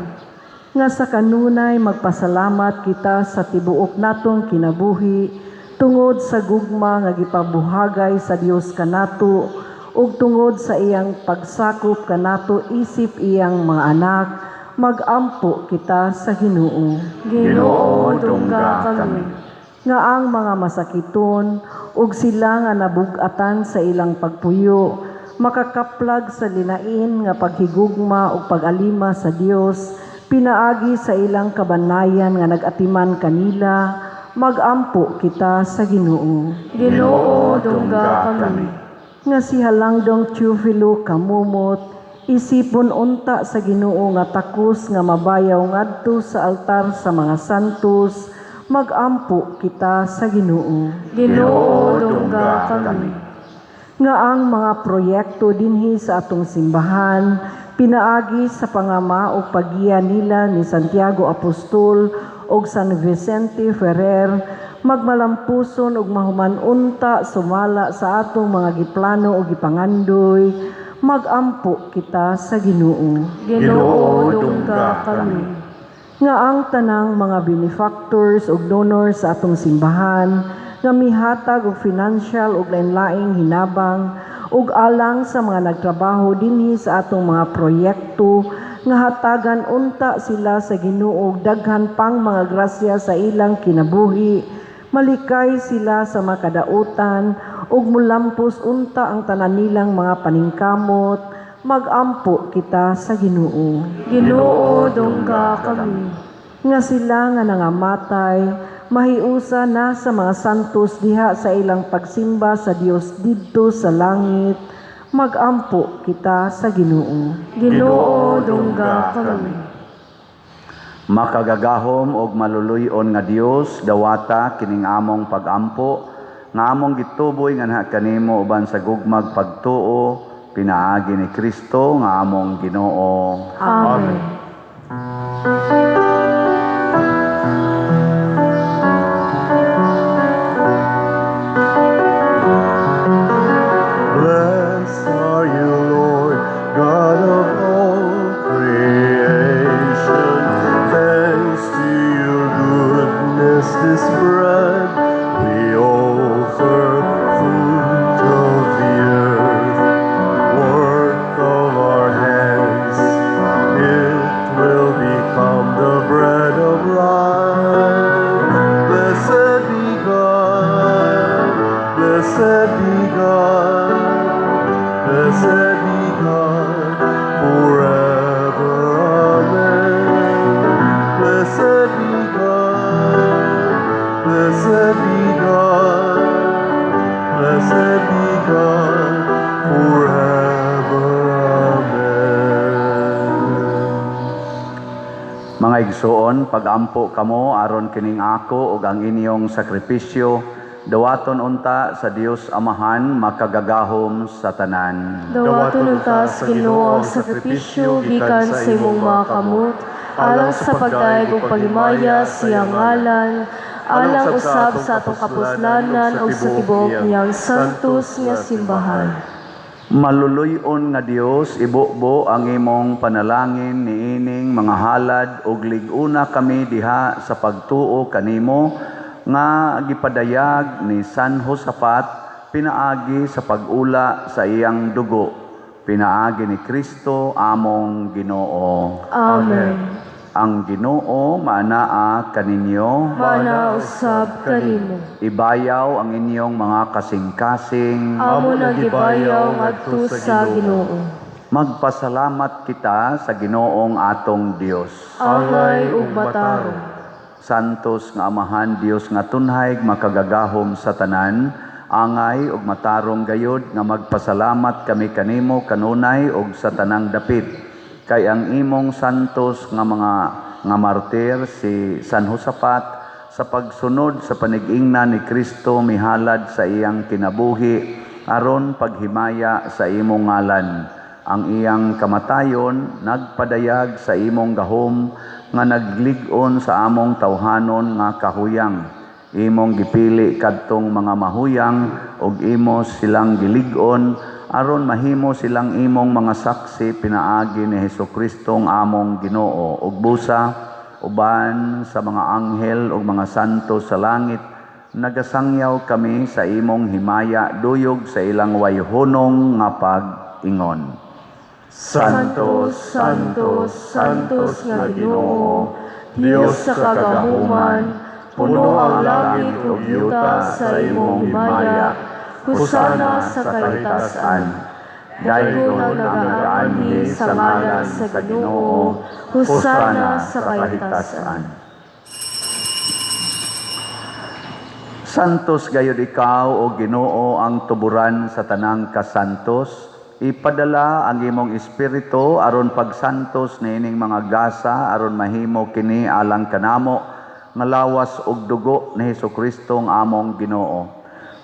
Nga sa kanunay magpasalamat kita sa tibuok natong kinabuhi tungod sa gugma nga gipabuhagay sa Dios kanato ug tungod sa iyang pagsakop kanato isip iyang mga anak, magampo kita sa Ginoo. Ginoo, dungga kami. Nga ang mga masakiton ug sila nga nabug-atan sa ilang pagpuyo makakaplag sa linain nga paghigugma ug pag-alima sa Dios pinaagi sa ilang kabanayan nga nag-atiman kanila, magampo kita sa Ginoo. Ginoo, dungga kami. Nga si Halangdong Teofilo kamumot isipon unta sa Ginoo nga takos nga mabayaw ngadto sa altar sa mga santos, magampo kita sa Ginoo. Ginoo, dungga kami. Nga ang mga proyekto dinhi sa atong simbahan pinaagi sa pangama o paggiya nila ni Santiago Apostol ug San Vicente Ferrer magmalampuson ug mahuman unta sumala sa atong mga giplano o gipangandoy, magampo kita sa Ginoo. Ginoo, dungga kami. Nga ang tanang mga benefactors ug donors sa atong simbahan nga mihatag og financial ug lain-laing hinabang ug alang sa mga nagtrabaho dinhi sa atong mga proyekto nga hatagan unta sila sa Ginoo og daghan pang mga grasya sa ilang kinabuhi, malikay sila sa makadautan ug mulampos unta ang tanan nilang mga paningkamot, magampo kita sa Ginoo. Ginoo, dungga kami. Nga sila nga nangamatay mahiusa na sa mga santos diha sa ilang pagsimba sa Dios didto sa langit, magampo kita sa Ginoo. Ginoo, dungga kami. Makagagahom og maluluy-on nga Dios, dawata kining among pagampo nga among gituboy nganha kanimo uban sa gugmag pagtuo pinaagi ni Kristo nga among Ginoo. Amen. Blessed are you, Lord, God of all creation. Thanks to your goodness, this bread we offer, fruit of the earth, work of our hands. It will become the bread of life. Blessed be God, blessed be God, blessed be God forever. Amen. Blessed be God, blessed be God, blessed be God forever. Amen. Mga igsoon, pagampo kamo aron kining ako ug ang inyong sakripisyo dawaton unta sa Dios Amahan makagagahom sa tanan. Dawaton unta sa Ginoo ang sakripisyo gikan sa imong mga kamot, alang sa pagdayeg ug paghimaya sa iyang ngalan, alang usab sa atong kapuslanan ug sa tibuok niyang santos nga simbahan. Maluluy-on nga Dios, ibubo ang imong panalangin niining mga halad ug lig-una kami diha sa pagtuo kanimo nga gipadayag ni San Josafat pinaagi sa pag-ula sa iyang dugo, pinaagi ni Kristo among Ginoo. Amen. Ang Ginoo maanaa kaninyo. Maanaa usab kanimo. Ibayaw ang inyong mga kasing-kasing. Amo na gibayaw ngadto sa Ginoo. Magpasalamat kita sa Ginoong atong Dios. Angay ug matarong. Santos nga Amahan, Dios nga tunhay, makagagahom sa tanan, angay ug matarong gayod nga magpasalamat kami kanimo kanunay ug sa tanang dapit. Kay ang imong santos nga mga nga martir si San Josafat sa pagsunod sa panigingna ni Kristo mihalad sa iyang kinabuhi aron paghimaya sa imong ngalan. Ang iyang kamatayon nagpadayag sa imong gahom nga naglig-on sa among tawhanon nga kahuyang. Imong gipili kadtong mga mahuyang ug imo silang gilig-on aron mahimo silang imong mga saksi pinaagi ni Hesukristo ang among Ginoo. Ug busa uban sa mga anghel ug mga santo sa langit, nagasangyaw kami sa imong himaya duyog sa ilang wayhunong nga pag-ingon. Santo, Santo, Santos nga Ginoo, Dios sa kagahuman, puno ang langit ug yuta sa imong himaya. Hosana sa kahitasan. Daygon ang nagaanhi sa ngalan sa Ginoo, Hosana sa kahitasan. Santos gayud ikaw, o Ginoo, ang tuburan sa tanang kasantos. Ipadala ang imong espiritu aron pagsantos niining mga gasa, aron mahimo kini alang kanamo nga lawas ug dugo ni Hesukristo ang among Ginoo.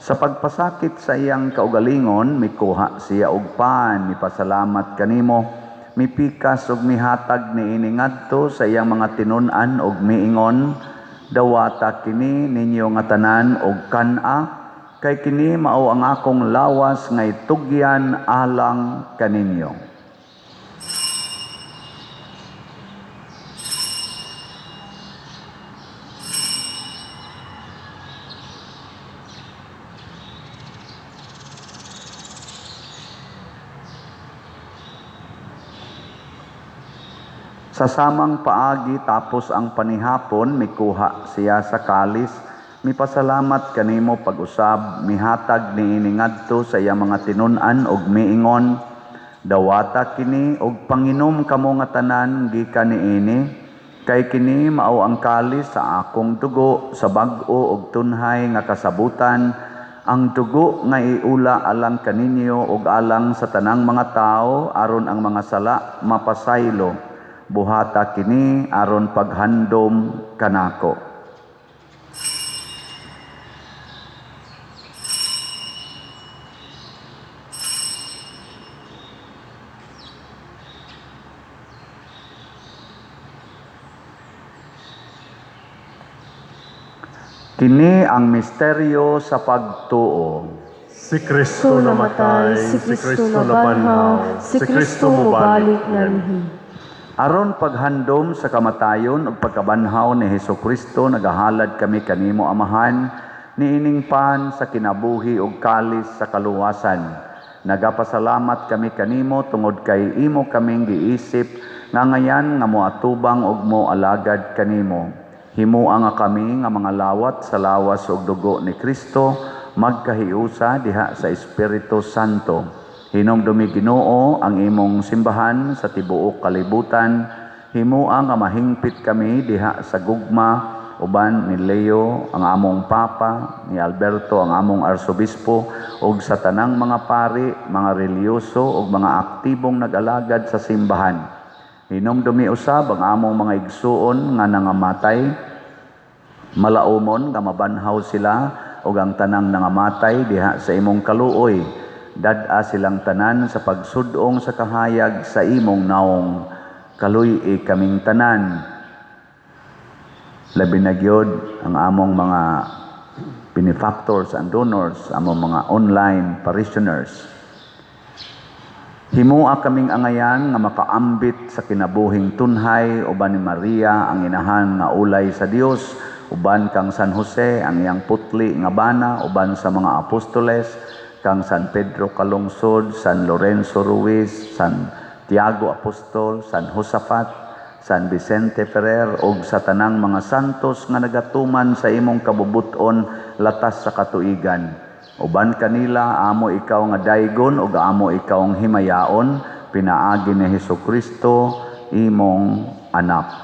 Sa pagpasakit sa iyang kaugalingon, mikuha siya og pan, mipasalamat kanimo, mipikas ug mihatag niini ngadto sa iyang mga tinun-an ug miingon, dawata kini ninyo nga tanan og kan-a, kay kini mao ang akong lawas nga itugyan alang kaninyo. Sa samang paagi tapos ang panihapon, mikuha siya sa kalis, mipasalamat kanimo pag-usab, mihatag niini ngadto sa iyang mga tinun-an ug miingon, dawata kini ug panginom kamo nga tanan gikan niini, kay kini mao ang kalis sa akong dugo sa bag-o ug tunhay nga kasabutan, ang dugo nga iula alang kaninyo ug alang sa tanang mga tawo aron ang mga sala mapasaylo. Buhata kini aron paghandom kanako. Kini ang misteryo sa pagtuo. Si Kristo namatay, si Kristo nabanhaw, si Kristo mobalik nganhi. Aron paghandom sa kamatayon ug pagkabanhaw ni Hesukristo, nagahalad kami kanimo Amahan, niining pan sa kinabuhi ug kalis sa kaluwasan. Nagapasalamat kami kanimo tungod kay imo kaming giisip nga ngayan nga moatubang ug moalagad kanimo. Himoa nga kami nga mga lawat sa lawas ug dugo ni Kristo, magkahiusa diha sa Espiritu Santo. Hinumdumi Ginoo ang imong simbahan sa tibuok kalibutan. Himoa nga mahingpit kami diha sa gugma uban ni Leo ang among Papa, ni Alberto ang among Arsobispo, ug sa tanang mga pari, mga relihiyoso ug mga aktibong nag-alagad sa simbahan. Hinumdumi usab ang among mga igsuon nga nangamatay, malaumon nga mabanhaw sila ug ang tanang nangamatay diha sa imong kaluoy. Dad-a silang tanan sa pagsudong sa kahayag sa imong naong. Kaluy-i kaming tanan. Labi na gyud ang among mga benefactors and donors, among mga online parishioners. Himoa kaming angayan nga makaambit sa kinabuhing tunhay uban ni Maria ang inahan nga ulay sa Dios, uban kang San Jose ang iyang putli nga bana, uban sa mga apostoles, kang San Pedro Calungsod, San Lorenzo Ruiz, San Tiago Apostol, San Josafat, San Vicente Ferrer, ug sa tanang mga santos nga nagatuman sa imong kabubuton latas sa katuigan. Uban kanila amo ikaw nga daygon ug amo ikaw ang himayaon, pinaagi ni Hesukristo imong anak.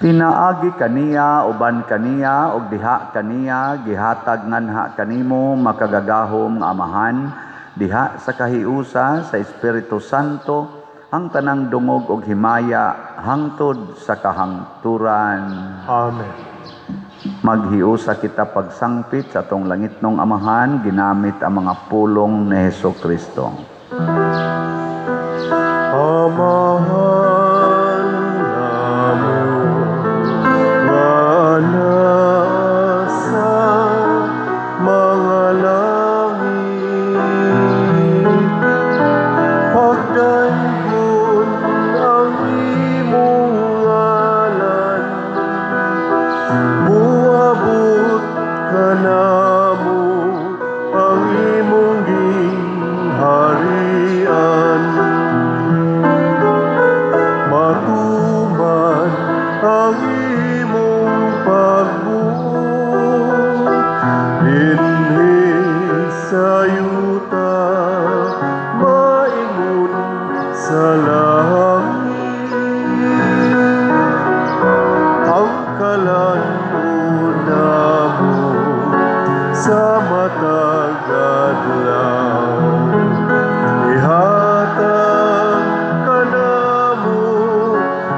Pinaagi kaniya, uban kaniya, ug diha kaniya, gihatag nganha kanimo makagagahom nga Amahan, diha sa kahiusa sa Espiritu Santo, ang tanang dungog ug himaya hangtod sa kahangturan. Amen. Maghiusa kita pagsangpit sa atong langitnong Amahan, ginamit ang mga pulong ni Hesukristo. Amahan namo nga nasa mga langit,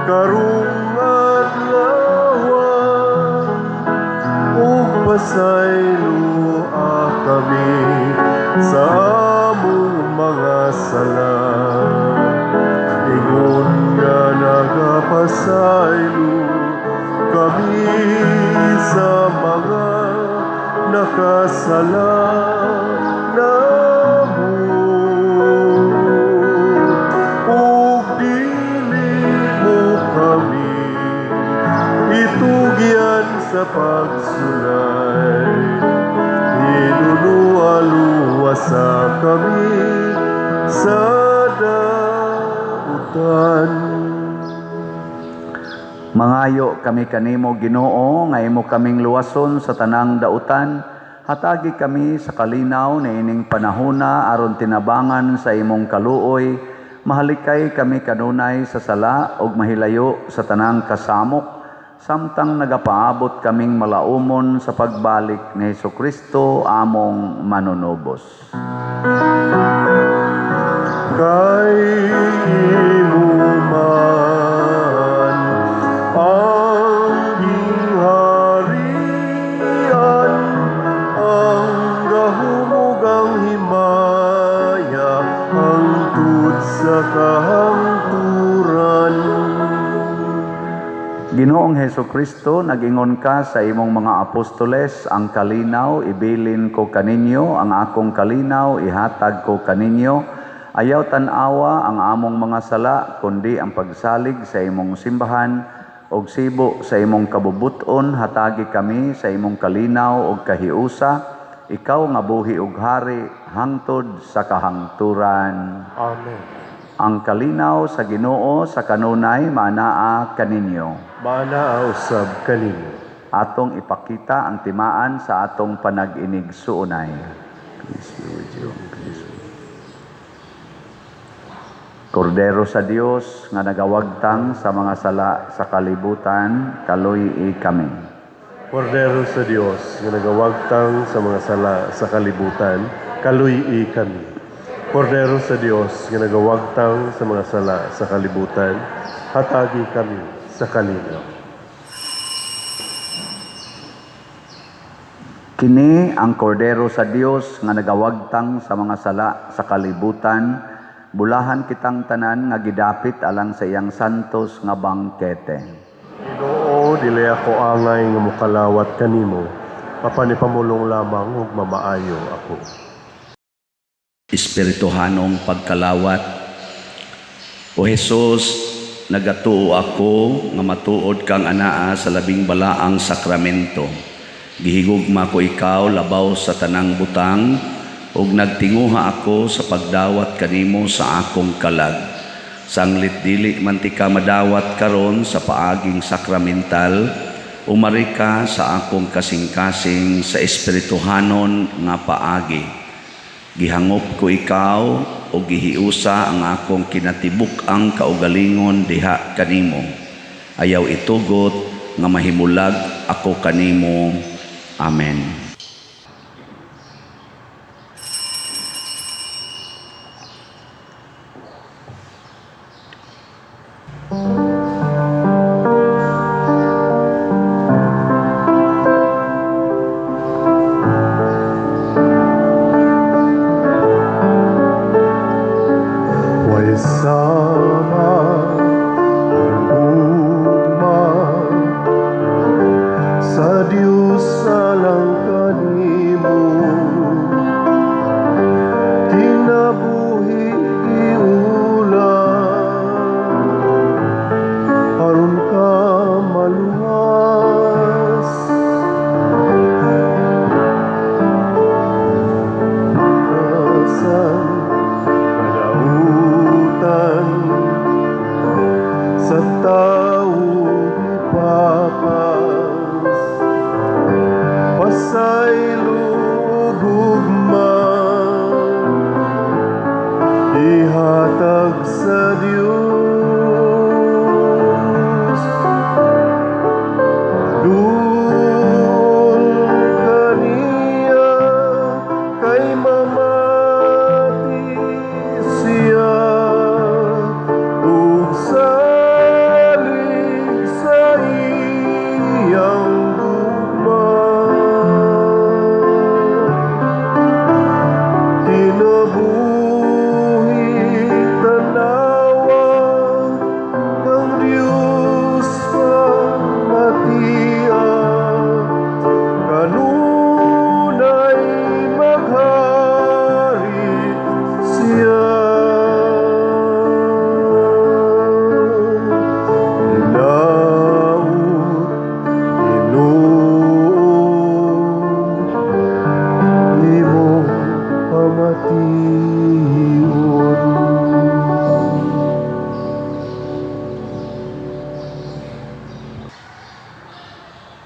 Karong adlawa ug pasayloa kami sa among mga sala, ingon nga nagapasaylo kami sa mga nakasala namo, ug dili mo kami itugyan sa pagsulay, hinunoa luwasa kami sa dautan. Mangayo kami kanimo, Ginoo, nga imo kaming luwason sa tanang dautan. Hatagi kami sa kalinaw niining panahona aron tinabangan sa imong kaluoy, mahalikay kami kanunay sa sala ug mahilayo sa tanang kasamok samtang nagapaabot kaming malaumon sa pagbalik ni Hesukristo among manunubos. Kay imo man ang gingharian, ang gahom ug ang himaya hangtod sa kahangturan. Ginoong Hesukristo, nagingon ka sa imong mga apostoles, "Ang kalinaw ibilin ko kaninyo, ang akong kalinaw ihatag ko kaninyo." Ayaw tan-awa ang among mga sala, kundi ang pagsalig sa imong simbahan, ug sibo sa imong kabubuton, hatagi kami sa imong kalinaw ug kahiusa, ikaw nga buhi ug hari hangtod sa kahangturan. Amen. Ang kalinaw sa Ginoo sa kanunay maanaa kaninyo. Maanaa usab kanimo. Atong ipakita ang timaan sa atong panag-inigsuonay. Peace be with you. Peace be. Kordero sa Dios nga nagawagtang sa mga sala sa kalibutan, kaluy-i kami. Kordero sa Dios nga nagawagtang sa mga sala sa kalibutan, kaluy-i kami. Kordero sa Dios nga nagawagtang sa mga sala sa kalibutan, hatagi kami sa kalinaw. Kini ang Kordero sa Dios nga nagawagtang sa mga sala sa kalibutan, bulahan kitang tanan nga gidapit alang sa iyang santos nga bangkete. Ginoo, dili ako angay nga mokalawat kanimo, apan ipamulong lamang ug mamaayo ako. Espirituhanong pagkalawat. O Hesus, nagatuo ako nga matuod kang anaa sa labing balaang sakramento. Gihigugma ko ikaw labaw sa tanang butang ug nagtinguha ako sa pagdawat kanimo sa akong kalag. Sanglit dili man tika madawat karon sa paaging sakramental, umari ka sa akong kasing-kasing sa espirituhanon nga paagi. Gihangop ko ikaw o gihiusa ang akong kinatibuk-ang kaugalingon diha kanimo. Ayaw itugot nga mahimulag ako kanimo. Amen. Way sama ang gugma sa Dios alang kanimo, kinabuhi giulam.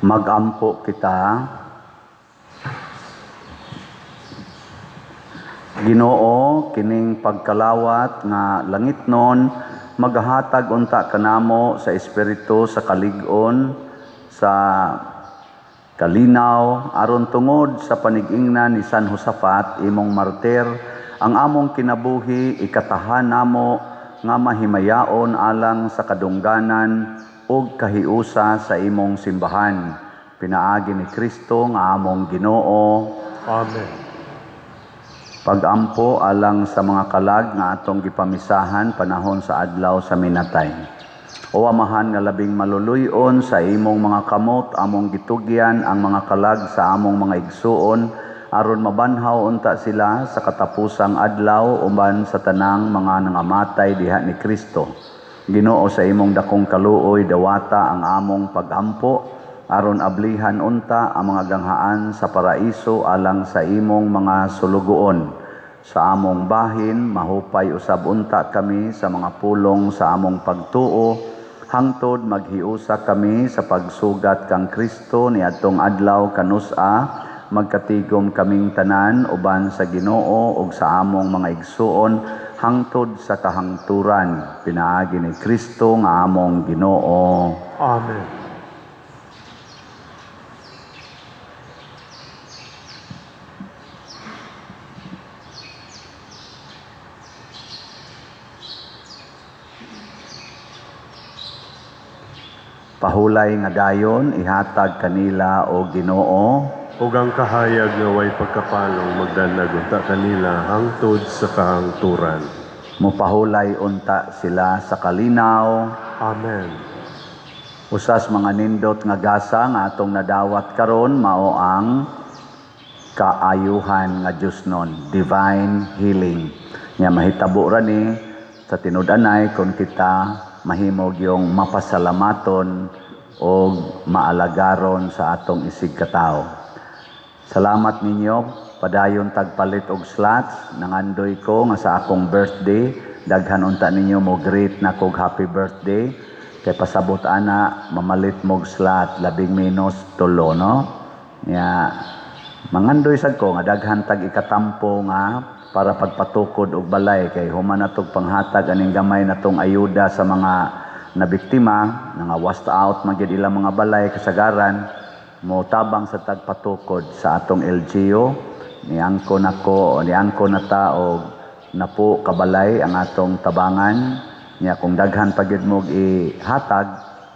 Magampo kita. Ginoo, kining pagkalawat nga langitnon magahatag unta kanamo sa espiritu sa kalig-on, sa kalinaw, aron tungod sa panigingnan ni San Josafat imong martir, ang among kinabuhi ikatahan namo nga mahimayaon alang sa kadungganan ug kahiusa sa imong simbahan. Pinaagi ni Kristo nga among Ginoo. Amen. Pagampo alang sa mga kalag nga atong gipamisahan panahon sa adlaw sa minatay. O Amahan nga labing maluluyon, sa imong mga kamot among gitugyan ang mga kalag sa among mga igsuon aron mabanhaw unta sila sa katapusang adlaw uban sa tanang mga nangamatay diha ni Kristo. Ginoo, sa imong dakong kaluoy dawata ang among pagampo aron ablihan unta ang mga ganghaan sa paraiso alang sa imong mga sulugoon. Sa among bahin mahupay usab unta kami sa mga pulong sa among pagtuo, hangtod maghiusa kami sa pagsugat kang Kristo niadtong adlaw kanus-a magkatigom kaming tanan uban sa Ginoo ug sa among mga igsuon hangtod sa kahangturan, pinaagi ni Kristo nga among Ginoo. Amen. Pahulay nga dayon ihatag kanila o Ginoo, ug ang kahayag nga way pagkapalong magdanag unta kanila hangtod sa kahangturan. Mopahulay unta sila sa kalinaw. Amen. Usas mga nindot nga gasa nga atong nadawat karon mao ang kaayuhan nga Dios nun, divine healing. Nya mahitabo ra ni sa tinud-anay kung kita mahimog yung mapasalamaton o maalagaron sa atong isig katawo. Salamat ninyo, padayon tagpalit og slots. Nangandoy ko nga sa akong birthday, daghan unta ninyo mo greet na kog happy birthday. Kay pasabot ana mamalit mog slot labing menos tulo, no? Nya mangandoy sad ko nga daghan tag ikatampo nga para pagpatukod og balay kay human natog panghatag aning gamay natong ayuda sa mga nabiktima, nga washed out man gyud ilang mga balay kasagaran, mo tabang sa tagpatukod sa atong LGU. Niangko nako, niangko na ta og napo kabalay ang atong tabangan. Nya kung daghan pa gyud mo ihatag,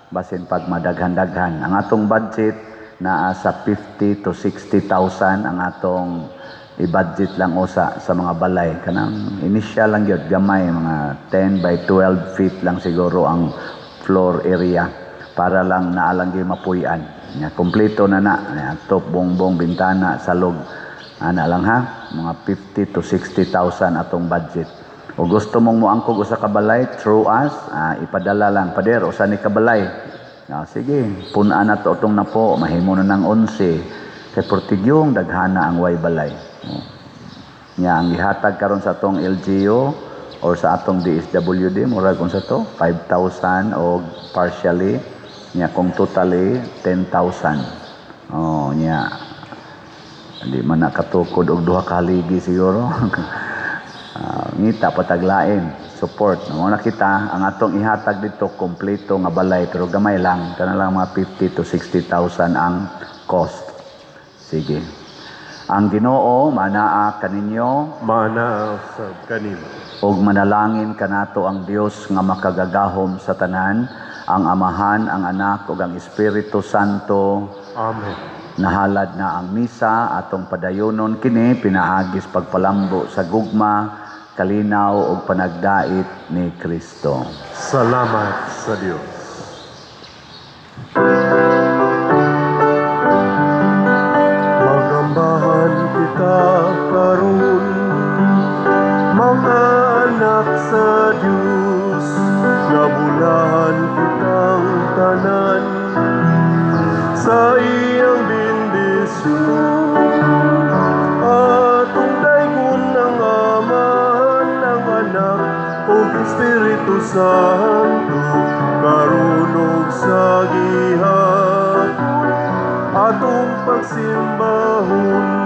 basin pag madaghan-daghan. Ang atong budget naa sa 50 to 60,000 ang atong i-budget lang usa sa mga balay. Kanang initial lang gyud, gamay, mga 10 by 12 feet lang siguro ang floor area para lang naalang gyud mapuy-an. Nya kompleto na na, nya, top, bongbong, bintana, salog. Ana lang ha, mga 50 to 60,000 atong budget. O gusto mong moangkog usa ka balay through us, ipadala lang, pader, usa ni kabalay. Sige, pun-an na to atong napo, mahimo na ng 11. Kay portigyong daghana ang way balay. Oh. Nya ang gihatag karon sa atong LGU or sa atong DSWD murag unsa to, 5,000 og partially, nya kung totally 10,000. Oh, nya di man nakatukod og duha ka haligi siguro. Ngita pataglain support. Mao na kita ang atong ihatag dito kompleto nga balay pero gamay lang, kana lang mga 50 to 60,000 ang cost. Sige. Ang Ginoo manaa kaninyo, Maanaa usab kanimo. Ug manalangin kanato ang Dios nga makagagahom sa tanan, ang Amahan, ang Anak ug ang Espiritu Santo. Amen. Nahalad na ang misa, atong padayonon kini pinaagis pagpalambo sa gugma, kalinaw ug panagdait ni Kristo. Salamat sa Dios. Magambahan kita karon, mga anak sa Dios, nabulahan kitang tanan sa iyang bendisyon. Atong daygon ang Amahan, ang Anak ug Espiritu Santo, karon ug sa gihapon. Atong pagsimbahon.